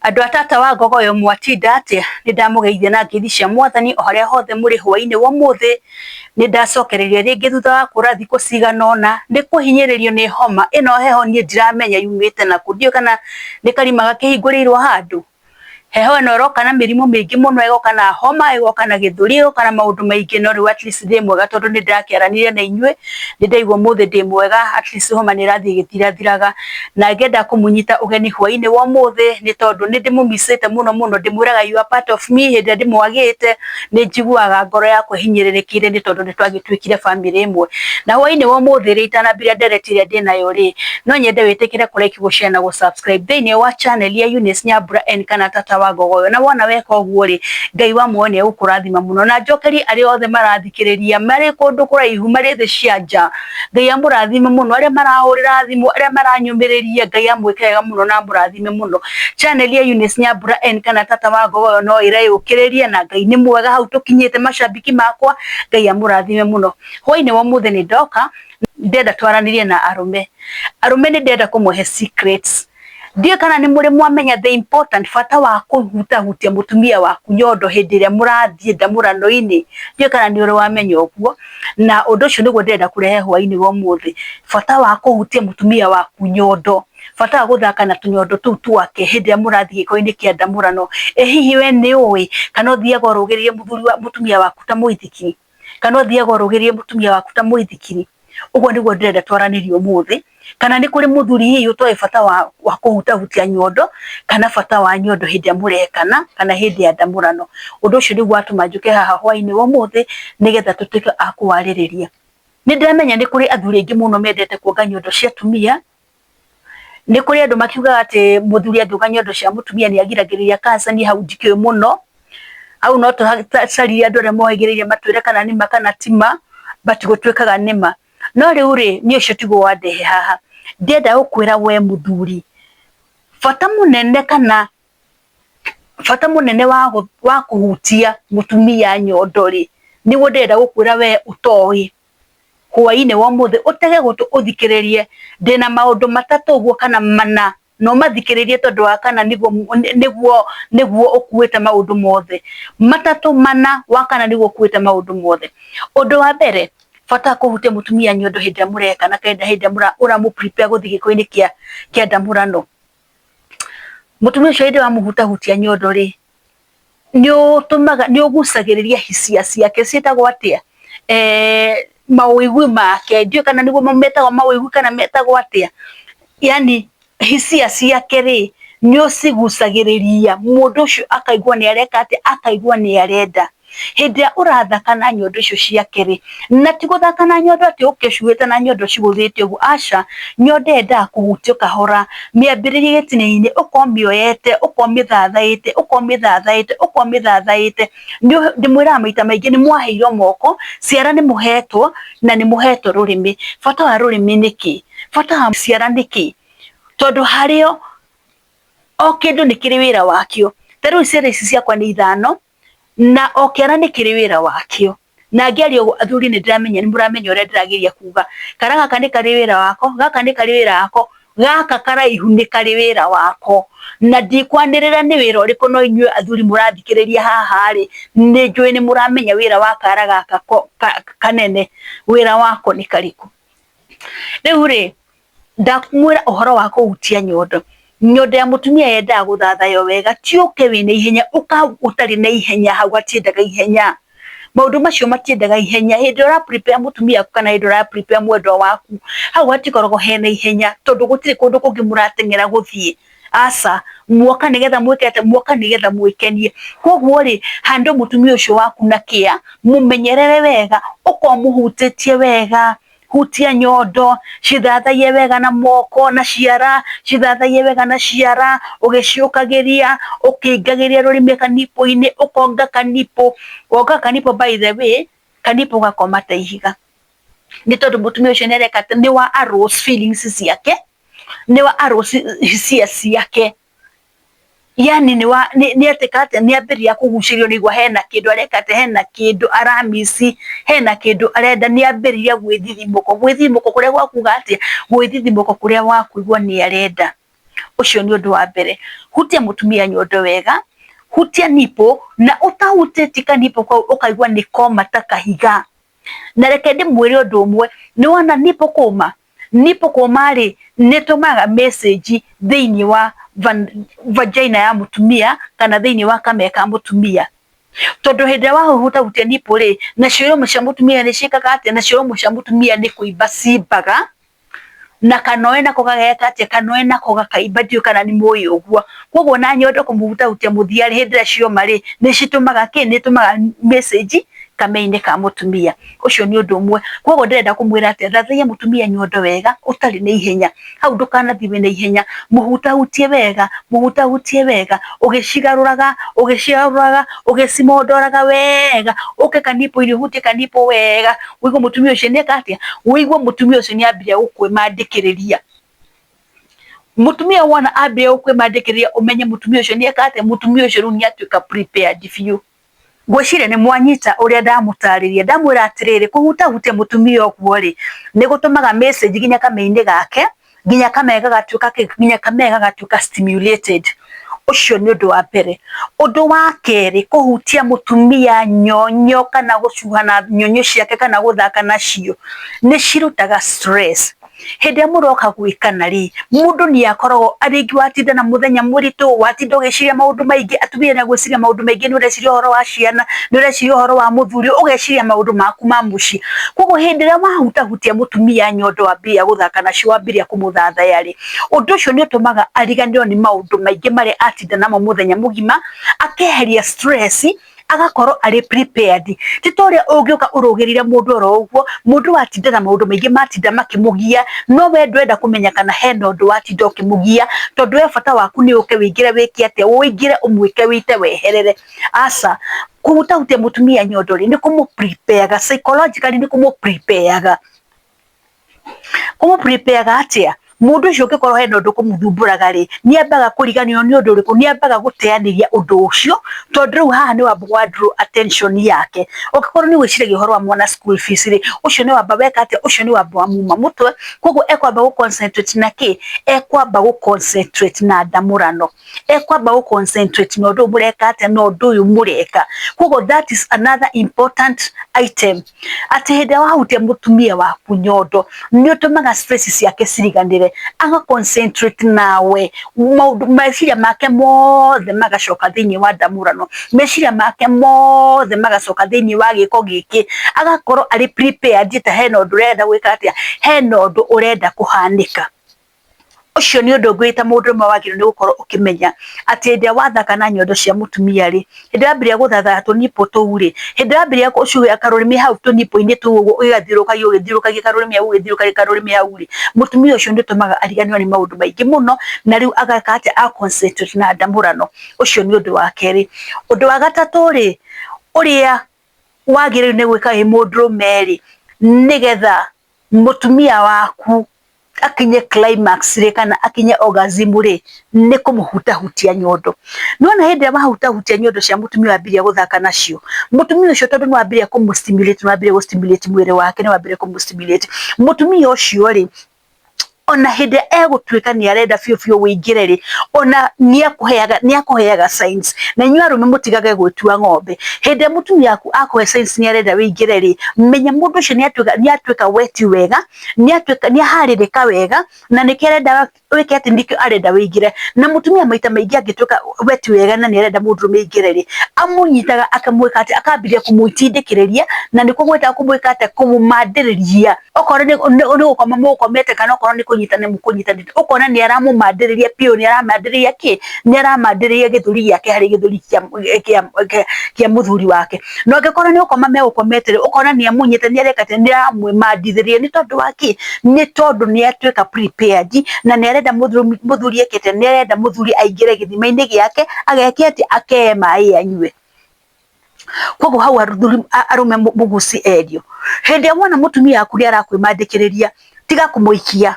Andũ a tata wa Ngogoyo mwatinda atĩa? Nĩndamũgeithia na ngeithi cia mwathani o harĩa hothe mũrĩ hwainĩ wa ũmũthĩ. Nĩndacokereria rĩngĩ thutha wa kũra thikũ cigana ũna nĩ kũhinyĩrĩrio nĩ homa ĩno heho niĩ ndiramenya yumĩte nakũ, ndiũĩ kana nĩ karima gakĩhingũrĩirwo handũ. Heho ĩno ĩroka na mĩrimũ mĩingĩ mũno, ĩgoka na homa, ĩgoka na gĩthũri, ĩgoka na maũndũ maingĩ, no rĩu at least ndĩ mwega tondũ nĩ ndĩrakĩaranĩria na inyuĩ, nĩ ndaigua ũmũthĩ ndĩ mwega, at least homa nĩ ĩrathiĩ ĩgĩthirathiraga. Na ngĩenda kũmũnyita ũgeni hwainĩ wa ũmũthĩ nĩ tondũ nĩ ndĩmũmicĩte mũno mũno, ndĩmwĩraga you are part of me, hĩndĩ ĩrĩa ndĩmwagĩte nĩ njiguaga ngoro yakwa ĩhinyĩrĩrĩkĩire nĩ tondũ nĩ twagĩtuĩkire bamĩrĩ ĩmwe. Na hwainĩ wa ũmũthĩ rĩ, itanambĩrĩria ndereti ĩrĩa ndĩnayo rĩ, no nyende wĩtĩkĩre kũ like, gũ share na gũ subscribe thĩinĩ wa channel ya Eunice Nyambura N kana Tata wa Ngogoyo. Na wona weka ũguo rĩ, Ngai wa muoyo nĩ egũkũrathima mũno. Na njokerie arĩa othe marathikĩrĩria marĩ kũndũ kũraihu, marĩ thĩ cia nja, Ngai amũrathime mũno, arĩa marahũrĩra thimũ, arĩa maranyũmĩrĩria, Ngai amwĩke wega mũno na amũrathime mũno. Channel ya Eunice Nyambura N kana Tata wa Ngogoyo no ĩreyũkĩrĩria na Ngai nĩ mwega hau tũkinyĩte macambiki makwa, Ngai amũrathime mũno. Hwainĩ wa ũmũthĩ nĩ ndoka ndĩrenda twaranĩrie na arũme. Arũme nĩ ndĩrenda kũmũhe secrets. Ndiũĩ kana nĩ mũrĩ mwamenya the important bata wa kũhutahutia mũtumia waku nyondo hĩndĩ ĩrĩa mũrathiĩ ndamũrano-inĩ. Ndiũĩ kana nĩ ũrĩ wamenya ũguo, na ũndũ ũcio nĩguo ndĩrenda kũrehe hwainĩ wa ũmũthĩ. Bata wa kũhutia mũtumia waku nyondo, bata wa gũthaka na tũnyondo tũu twake hĩndĩ ĩrĩa mũrathiĩ gĩko-inĩ kĩa ndamũrano. Ĩ hihi we nĩ ũĩ kana ũthiaga ũrũgĩrĩire mũthuri wa mũtumia waku ta mũithikiri? Kana ũthiaga ũrũgĩrĩire mũtumia waku ta mũithikiri? Ũguo nĩguo ndĩrenda twaranĩrie ũmũthĩ. Kana nĩ kũrĩ mũthuri hihi ũtoĩ bata wa, wa kũhutahutia nyondo kana bata wa nyondo hĩndĩ ĩrĩa mũrekana kana hĩndĩ ya ndamũrano. Ũndũ ũcio nĩguo watũma njũke haha hwainĩ wa ũmũthĩ nĩgetha tũtuĩke a kũwarĩrĩria. Nĩ ndĩramenya nĩ kũrĩ athuri aingĩ mũno mendete kuonga nyondo cia atumia. Nĩ kũrĩ andũ makiugaga atĩ mũthuri angĩuga nyondo cia mũtumia nĩ agiragĩrĩria cancer, niĩ hau ndikĩũĩ mũno. Hau no tũcaririe andũ arĩa mohĩgĩrĩire matwĩre kana nĩ ma kana ti ma, but gũtuĩkaga nĩ ma. No rĩu rĩ, niĩ ũcio tiguo wandehe haha. Ndĩrenda gũkwĩra we mũthuri, bata mũnene kana bata mũnene wa kũhutia mũtumia nyondo rĩ, nĩguo ndĩrenda gũkwĩra we ũtoĩ. Hwainĩ wa ũmũthĩ ũtege gũtũ ũthikĩrĩrie, ndĩna maũndũ matatũ ũguo kana mana, na ũmathikĩrĩrie tondũ wa kana nĩguo nĩguo nĩguo ũkuĩte maũndũ mothe. Matatũ mana, wa kana nĩguo ũkuĩte maũndũ mothe. Ũndũ wa mbere, bata wa kũhutia mũtumia nyondo hĩndĩ ĩrĩa mũrekana kana hĩndĩ ĩrĩa ũramũ prepare gũthiĩ gĩko-inĩ kĩa kĩa ndamũrano. Mũtumia ũcio hĩndĩ ĩrĩa wamũhutahutia nyondo rĩ, nĩ ũtũmaga nĩ ũgucagĩrĩria hisia ciake ciĩtagwo atĩa, mawĩigwi make, ndiũĩ kana nĩguo metagwo mawĩigwi kana metagwo atĩa, yaani hisia ciake rĩ, nĩ ũcigucagĩrĩria mũndũ ũcio akaigua nĩ areka atĩa, akaigua nĩ arenda. Hĩndĩ ĩrĩa ũrathaka na nyondo icio ciake rĩ, na ti gũthaka na nyondo atĩ ũke ũcuhĩte na nyondo cigũthĩte ũguo, aca, nyondo yendaga kũhutio kahora, mĩambĩrĩrie gĩtina-inĩ, ũkorwo ũmĩoete, ũkorwo ũmĩthathaĩte, ũkorwo ũmĩthathaĩte, ũkorwo ũmĩthathaĩte. Ndĩmwĩraga maita maingĩ nĩ mwaheirwo moko, ciara nĩ mũhetwo na nĩ mũhetwo rũrĩmĩ. Bata wa rũrĩmĩ nĩ kĩ? Bata wa ciara nĩ kĩ? Tondũ harĩo o kĩndũ nĩ kĩrĩ wĩra wakĩo. Ta rĩu ciara ici ciakwa nĩ ithano, na o kĩara nĩ kĩrĩ wĩra wakĩo. Na ngĩaria ũguo athuri nĩ ndĩramenya nĩ mũramenya ũrĩa ndĩrageria kuga. Kara gaka nĩ karĩ wĩra wako, gaka nĩ karĩ wĩra wako, gaka karaihu nĩ karĩ wĩra wako. Na ndikwanĩrĩra nĩ wĩra ũrĩkũ no inyuĩ athuri mũrathikĩrĩria haha rĩ, nĩ njũĩ nĩ mũramenya wĩra wa kara gaka kanene, wĩra wako nĩ karĩkũ. Rĩu rĩ, ndamwĩra ũhoro wa kũhutia nyondo. Nyondo ya mũtumia yendaga gũthathaywo wega, ti ũke wĩna ihenya, ũka ũtarĩ na ihenya, hau hatiendaga ihenya. Maũndũ macio matiendaga ihenya. Hĩndĩ ĩrĩa ũra prepare mũtumia waku kana hĩndĩ ĩrĩa ũra prepare mwendwa waku, hau hatikoragwo hena ihenya tondũ gũtirĩ kũndũ kũngĩ mũrateng'era gũthiĩ. Aca, muoka nĩgetha mwĩke atĩa? Muoka nĩgetha mwĩkenie. Koguo rĩ, handle mũtumia ũcio waku na care, mũmenyerere wega, ũkorwo ũmũhutĩtie wega. Hutia nyondo, cithathaiye wega na moko na ciara, cithathaiye wega na ciara, ũgĩciũkagĩria, ũkĩingagĩria rũrĩmĩ kanipũ-inĩ, ũkonga kanipũ, wonga kanipũ by the way, kanipũ gakoma ta ihiga. Nĩ tondũ mũtumia ũcio nĩ areka atĩ, nĩ wa arouse feelings ciake, nĩ wa arouse hisia ciake. Yani nĩ wa nĩ atuĩka atĩ nĩ ambĩrĩria kũgucĩrĩrio nĩ aigua hena kĩndũ areka atĩ hena kĩndũ ara miss, hena kĩndũ arenda, nĩ ambĩrĩria gwĩthithimũka. Gwĩthithimũka kũrĩa gwa kuga atĩa? Gwĩthithimũka kũrĩa gwa kũigua nĩ arenda. Ũcio nĩ ũndũ wa mbere. Hutia mũtumia nyondo wega, hutia nipple na ũtahutĩtie ka nipple kau ũkaigua nĩ koma ta kahiga. Na reke ndĩmwĩre ũndũ ũmwe, nĩ wona nipple kũma, nipple kũma rĩ, nĩ ĩtũmaga message thĩinĩ wa vagina ya mũtumia kana thĩinĩ wa kamee ka mũtumia. Tondũ hĩndĩ ĩrĩa wahutahutia nipple rĩ, nacio iromo cia mũtumia nĩ ciĩkaga atĩa? Nacio iromo cia mũtumia nĩ kũimba cimbaga, na kanoe nako gageka atĩa? Kanoe nako gakaimba, ndiũĩ kana nĩ mũĩ ũguo. Koguo ona nyondo kũmũhutahutia mũthia rĩ, hĩndĩ ĩrĩa cioma rĩ, nĩ citũmaga kĩ? Nĩ itũmaga message kamee-inĩ ka mũtumia. Ũcio nĩ ũndũ ũmwe. Koguo ndĩrenda kũmwĩra atĩ, thathaiya mũtumia nyondo wega ũtarĩ na ihenya. Hau ndũkanathiĩ wĩna ihenya, mũhutahutie wega, mũhutahutie wega, ũgĩcigarũraga, ũgĩcigarũraga, ũgĩcimondoraga wega, ũke ka nipple inĩ ũhutie ka nipple wega, ũigue mũtumia ũcio nĩ eka atĩa, ũigue mũtumia ũcio nĩ ambia gũkwĩmandĩkĩrĩria. Mũtumia wona ambia gũkwĩmandĩkĩrĩria ũmenye mũtumia ũcio nĩ eka atĩa, mũtumia ũcio rĩu nĩ atuĩka prepared biũ. Ngwĩciria nĩ mwanyita ũrĩa ndamũtarĩria, ndamwĩra atĩrĩrĩ, kũhutahutia mũtumia ũguo rĩ, nĩ gũtũmaga message nginya kamee-inĩ gake, nginya kamee gagatuĩka kĩ, nginya kamee gagatuĩka stimulated. Ũcio nĩ ũndũ wa mbere. Ũndũ wa kerĩ, kũhutia mũtumia nyonyo kana gũcuha na nyonyo ciake kana gũthaka nacio, nĩ cirutaga stress. Hĩndĩ ĩrĩa mũroka gwĩkana rĩ, mũndũ nĩ akoragwo rĩngĩ watinda na mũthenya mũritũ, watinda ũgĩciria maũndũ maingĩ, atumia nĩ agwĩciria maũndũ maingĩ, nĩ ũreciria ũhoro wa ciana, nĩ ũreciria ũhoro wa mũthuri, ũgeciria maũndũ maku ma mũciĩ. Koguo hĩndĩ ĩrĩa wahutahutia mũtumia nyondo wambĩrĩria gũthaka nacio, wambĩrĩria kũmũthathaya rĩ, ũndũ ũcio nĩ ũtũmaga ariganĩrwo nĩ maũndũ maingĩ marĩa atinda namo mũthenya mũgima, akeheria stress agakorwo arĩ prepared. Ti ta ũrĩa ũngĩũka ũrũgĩrĩire mũndũ oro ũguo, mũndũ watinda na maũndũ maingĩ matinda makĩmũgia, no we ndũrenda kũmenya kana hena ũndũ watinda ũkĩmũgia, tondũ we bata waku nĩ ũke wĩingĩre wĩke atĩa, ũingĩre ũmwĩke wĩite weherere. Aca, kũhutahutia mũtumia nyondo rĩ, nĩ kũmũ prepare ga psychologically nĩ kũmũ prepare ga. Kũmũ prepare ga atĩa? Mũndũ ũcio ũngĩkorwo hena ũndũ ũkũmũthumbũraga rĩ, nĩ ambaga kũriganĩrwo nĩ ũndũ ũrĩkũ, nĩ ambaga gũteanĩria ũndũ ũcio, tondũ rĩu haha nĩ wamba wa draw attention yake. Ũngĩkorwo nĩ ũgwĩciragia ũhoro wa mwana school fees rĩ, ũcio nĩ wamba weka atĩa, ũcio nĩ wamba wamuma mũtwe, koguo ekwamba gũ concentrate na kĩ? Ekwamba gũ concentrate na ndamũrano. Ekwamba gũ concentrate na ũndũ ũyũ mũreka atĩa, na ũndũ ũyũ mũreka. Koguo that is another important item. Atĩ hĩndĩ ĩrĩa wahutia mũtumia waku nyondo, nĩ ũtũmaga stress ciake ciriganĩre, aga concentrate nawe, maũndũ meciria make mothe magacoka thĩinĩ wa ndamũrano, meciria make mothe magacoka thĩinĩ wa gĩko gĩkĩ, agakorwo arĩ prepared ta hena ũndũ ũrenda gwĩka atĩa, hena ũndũ ũrenda kũhanĩka. Ũcio nĩ ũndũ ũngĩ wĩ ta mũndũrũme wagĩrĩirwo nĩ gũkorwo ũkĩmenya atĩ hĩndĩ ĩrĩa wathaka na nyondo cia mũtumia rĩ, hĩndĩ ĩrĩa wambĩrĩria gũthatha tũ nipple tũu rĩ, hĩndĩ ĩrĩa wambĩrĩria gũcuhia karũrĩmĩ hau tũ nipple -inĩ tũu ũguo ũgĩgathiũrũrũkagia ũgĩthiũrũrũkagia karũrĩmĩ hau ũgĩthiũrũrũkagia karũrĩmĩ hau rĩ, mũtumia ũcio nĩ ũtũmaga ariganĩrwo nĩ maũndũ maingĩ mũno, na rĩu ageka atĩa, aga concentrate na ndamũrano. Ũcio nĩ ũndũ wa kerĩ. Ũndũ wa gatatũ rĩ, ũrĩa wagĩrĩirwo nĩ gwĩka wĩ mũndũrũme rĩ, nĩgetha mũtumia waku akinye climax rĩ kana akinye orgasm rĩ, nĩ kũmũhutahutia nyondo. Nĩwona hĩndĩ ĩrĩa wahutahutia nyondo cia mũtumia wambĩrĩria gũthaka nacio, mũtumia ũcio tondũ nĩwambĩrĩria kũmũ stimulate nĩwambĩrĩria gũ stimulate mwĩrĩ wake, nĩwambĩrĩria kũmũ stimulate, mũtumia ũcio rĩ, ona hĩndĩ ĩrĩa egũtuĩka nĩ arenda biũ biũ ũingĩre rĩ, ona nĩ akũheaga signs. Na inyuĩ arũme mũtigage gwĩtua ng'ombe. Hĩndĩ ĩrĩa mũtumia waku akũhe signs nĩ arenda ũingĩre rĩ, menya mũndũ ũcio nĩ atuĩka wet wega, nĩ atuĩka nĩ aharĩrĩka wega, na nĩkĩo arenda wĩke atĩ nĩkĩo arenda wĩingĩre. Na mũtumia maita maingĩ angĩtuĩka wet wega na nĩ arenda mũndũrũme aingĩre rĩ, amũnyitaga akamwĩka atĩ, akambĩrĩria kũmũtindĩkĩrĩria, na nĩkuo gwĩtagwo kũmwĩka atĩa, kũmũmandĩrĩria. Okorwo nĩ gũkoma mũgũkomete kana okorwo nĩ kũnyitana mũkũnyitanĩte, ũkona nĩ aramũmandĩrĩria biũ, nĩ aramandĩrĩria kĩ, nĩ aramandĩrĩria gĩthũri gĩake harĩ gĩthũri kĩa mũthuri wake. Na angĩkorwo nĩ gũkoma megũkomete rĩ, ũkona nĩ amũnyita nĩ areka atĩa, nĩ aramwĩmandithĩria nĩ tondũ wa kĩ? Nĩ tondũ nĩ atuĩka prepared na nĩ arenda mũthuri eke atĩa, nĩ arenda mũthuri aingĩre gĩthima-inĩ gĩake ageke atĩa, akeye maĩ anyue. Koguo hau arũme mũguci erio, hĩndĩ ĩrĩa wona mũtumia waku nĩ arakwĩmandĩkĩrĩria, tiga kũmũikia.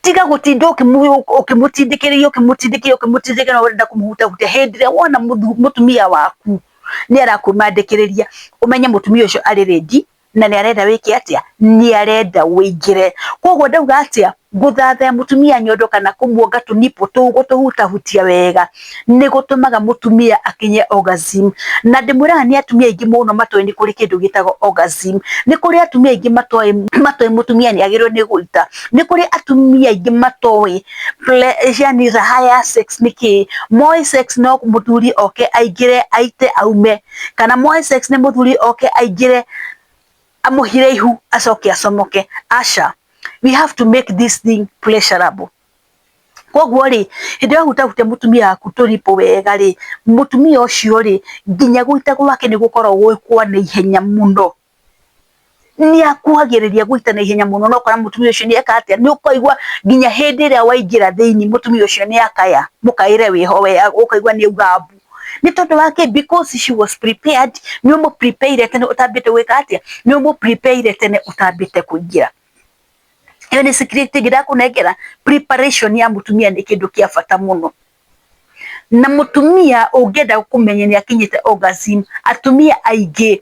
Tiga gũtinda ũkĩmũtindĩkĩrĩria ũkĩmũtindĩkĩrĩria ũkĩmũtindĩkĩrĩria na ũrenda kũmũhutahutia. Hĩndĩ ĩrĩa wona mũtumia waku nĩ arakwĩmandĩkĩrĩria, ũmenye mũtumia ũcio arĩ ready na nĩ arenda wĩke atĩa, nĩ arenda wĩingĩre. Koguo ndauga atĩa, Gũthathaya mũtumia nyondo kana kũmuonga tũnipo tũu gũtũhutahutia wega nĩ gũtũmaga mũtumia akinye orgasm. Na ndĩmwĩraga nĩ atumia aingĩ mũno matoĩ nĩ kũrĩ kĩndũ gĩtagwo orgasm. Nĩ kũrĩ atumia aingĩ matoĩ mũtumia nĩ agĩrĩirwo nĩ gũita. Nĩ kũrĩ atumia aingĩ matoĩ yani raha ya sex nĩ kĩĩ. Moĩ sex no mũthuri oke aingĩre aite aume, kana moĩ sex nĩ mũthuri oke aingĩre amũhire ihu acoke acomoke. Aca, we have to make this thing pleasurable. Koguo rĩ, hĩndĩ ĩrĩa wahutahutia mũtumia waku tũripũ wega rĩ, mũtumia ũcio rĩ, nginya gũita gwake nĩ gũkoragwo gwĩ kwa naihenya mũno. Nĩ akuhagĩrĩria gũita na ihenya mũno, na ũkona mũtumia ũcio nĩ eka atĩa, nĩ ũkaigua nginya hĩndĩ ĩrĩa waingĩra thĩinĩ mũtumia ũcio nĩ akaya, mũkaĩre wĩho we, ũkaigua nĩ auga mbu. Nĩ tondũ wa kĩ? Because she was prepared, nĩ ũmũ prepare tene ũtambĩte gwĩka atĩa, nĩ ũmũ prepare tene ũtambĩte kũingĩra. Ĩyo nĩ secret ĩngĩ ndakũnengera. Preparation ya mũtumia nĩ kĩndũ kĩa bata mũno. Na mũtumia ũngĩenda kũmenya nĩ akinyĩte orgasm, atumia aingĩ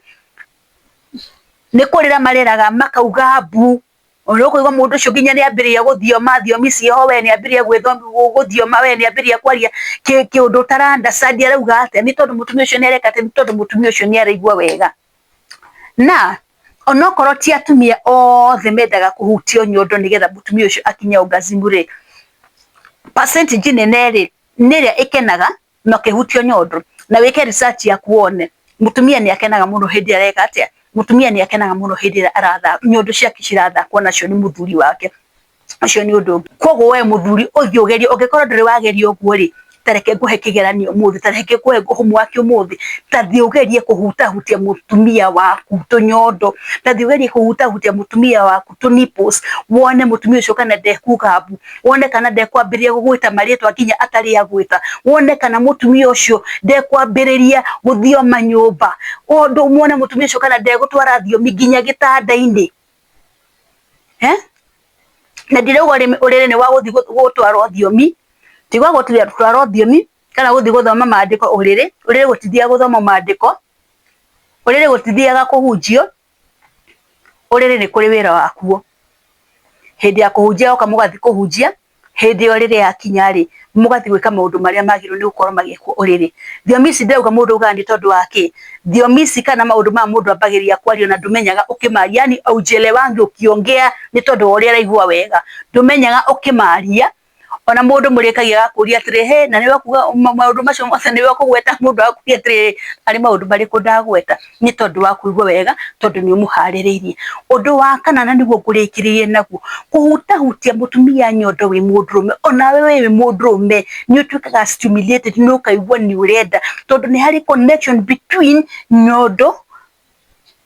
nĩ kũrĩra marĩraga makauga mbu. Ona ũkũigua mũndũ ũcio nginya nĩ ambĩrĩria gũthioma thiomi ciĩho, we nĩ ambĩrĩria gũthioma, we nĩ ambĩrĩria kwaria kĩũndũ ũtara understand arauga atĩa, nĩ tondũ mũtumia ũcio nĩ areka atĩa, nĩ tondũ mũtumia ũcio nĩ araigua wega. Na onokorwo ti atumia othe mendaga kũhutio nyondo nĩgetha mũtumia ũcio akinye orgasm rĩ, percentage nene rĩ, nĩ ĩrĩa ĩkenaga na ũkĩhutio nyondo. Na wĩke research yaku wone mũtumia nĩ akenaga mũno hĩndĩ ĩrĩa areka atĩa, mũtumia nĩ akenaga mũno hĩndĩ ĩrĩa arathaka nyondo ciake cirathakwo nacio nĩ mũthuri wake. Ũcio nĩ ũndũ ũngĩ. Koguo we mũthuri ũthiĩ ũgerie, ũngĩkorwo ndũrĩ wageria ũguo rĩ, ta reke ngũhe kĩgeranio ũmũthĩ, ta reke ngũhe homework ũmũthĩ, ta thiĩ ũgerie kũhutahutia mũtumia waku tũnyondo, ta thiĩ ũgerie kũhutahutia mũtumia waku tũ nipples, wone mũtumia ũcio kana ndekuga mbu, wone kana ndekwambĩrĩria gũgwĩta marĩtwa nginya atarĩ agwĩta, wone kana mũtumia ũcio ndekwambĩrĩria gũthioma nyũmba, wone mũtumia ũcio kana ndegũtwara thiomi nginya gĩtanda-inĩ. Na ndirauga ũrĩrĩ nĩ wa gũthiĩ gũtwarwo thiomi, ti gwa gũtwarwo thiomi kana gũthiĩ gũthoma maandĩko ũrĩrĩ, ũrĩrĩ gũtithiaga gũthoma maandĩko, ũrĩrĩ gũtithiaga kũhunjio, ũrĩrĩ nĩ kũrĩ wĩra wakuo. Hĩndĩ ya kũhunjia woka mũgathiĩ kũhunjia, hĩndĩ ya ũrĩrĩ yakinya rĩ, mũgathiĩ gwĩka maũndũ marĩa magĩrĩirwo nĩ gũkorwo magĩkwo ũrĩrĩ. Thiomi ici ndĩrauga mũndũ augaga nĩ tondũ wa kĩ? Thiomi ici kana maũndũ maya mũndũ ambagĩrĩria kwaria na ndũmenyaga ũkĩmaria, yani haujielewangi ukiongea nĩ tondũ wa ũrĩa araigua wega. Ndũmenyaga ũkĩmaria, ona mũndũ mũrĩkagia agakũria atĩrĩ, he na nĩwe kuga maũndũ macio mothe nĩwe ũkũgweta, mũndũ agakũria atĩrĩrĩ, arĩ maũndũ marĩkũ ndagweta? Nĩ tondũ wa kũigua wega, tondũ nĩ ũmũharĩrĩirie. Ũndũ wa kana na nĩguo ngũrĩkĩrĩrie naguo, kũhutahutia mũtumia nyondo wĩ mũndũrũme, onawe wĩ mũndũrũme nĩ ũtuĩkaga stimulated, nĩ ũkaigua nĩ ũrenda, tondũ nĩ harĩ connection between nyondo,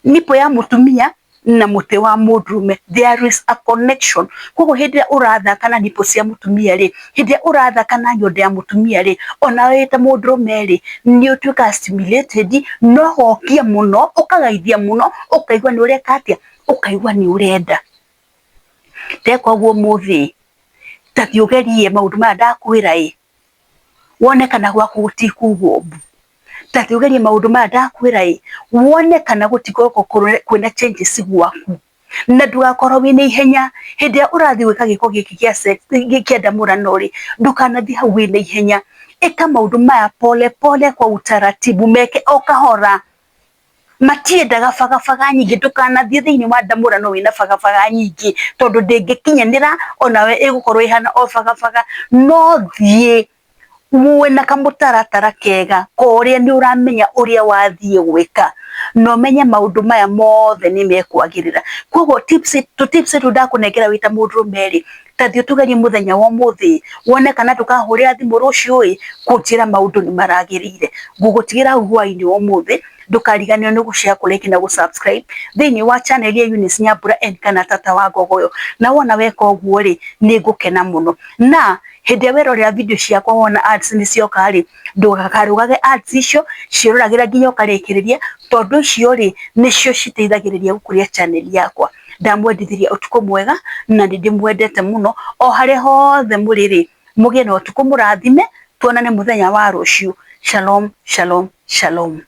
nipple ya mũtumia na mũtĩ wa mũndũrũme. There is a connection. Koguo hĩndĩ ĩrĩa ũrathaka na nipple cia mũtumia rĩ, hĩndĩ ĩrĩa ũrathaka na nyondo ya mũtumia rĩ, onawe wĩ ta mũndũrũme rĩ, nĩ ũtuĩkaga stimulated, na ũgokia mũno, ũkagaithia mũno, ũkaigua nĩ ũreka atĩa, ũkaigua nĩ ũrenda. Ndeka ũguo ũmũthĩ, ta thiĩ ũgerie maũndũ maya ndakwĩra ĩ, wone kana gwaku gũtikugwo mbu. Ta thiĩ ũgerie maũndũ maya ndakwĩra ĩ, wone kana gũtikoragwo kwĩna changes gwaku. Na ndũgakorwo wĩna ihenya hĩndĩ ĩrĩa ũrathiĩ gwĩka gĩko gĩkĩ kĩa sex, kĩa ndamũrano rĩ, ndũkanathiĩ hau wĩna ihenya. Ĩka maũndũ maya pole pole kwa utaratibu, meke o kahora. Matiendaga bagabaga nyingĩ, ndũkanathiĩ thĩinĩ wa ndamũrano wĩna bagabaga nyingĩ, tondũ ndĩngĩkinyanĩra onawe ĩgũkorwo ĩhana o bagabaga. No thiĩ wĩna kamũtaratara kega ka ũrĩa nĩ ũramenya ũrĩa wathiĩ gwĩka, na ũmenye maũndũ maya mothe nĩ mekwagĩrĩra. Koguo tips, tũ tips tũtũ ndakũnengera wĩ ta mũndũrũme rĩ, ta thiĩ ũtũgerie mũthenya wa ũmũthĩ, wone kana ndũkahũrĩra thimũ rũciũ ĩ, kũnjĩra maũndũ nĩ maragĩrĩire. Ngũgũtigĩra hau hwaĩ-inĩ wa ũmũthĩ, ndũkariganĩrwo nĩ gũ-share, kũ-like na gũ-subscribe thĩinĩ wa channel ya Eunice Nyambura N kana Tata wa Ngogoyo. Na wona weka ũguo rĩ, nĩ ngũkena mũno. Na hĩndĩ ĩrĩa werorera video ciakwa wona ads nĩ cioka rĩ, ndũkarũgage ads icio, ciĩroragĩra nginya ũkarĩkĩrĩria, tondũ icio rĩ, nĩcio citeithagĩrĩria gũkũria channel yakwa. Ndamwendithĩria ũtukũ mwega, na nĩ ndĩmwendete mũno, o harĩa hothe mũrĩ rĩ, mũgĩe na ũtukũ mũrathime, tuonane mũthenya wa rũciũ. Shalom, shalom, shalom.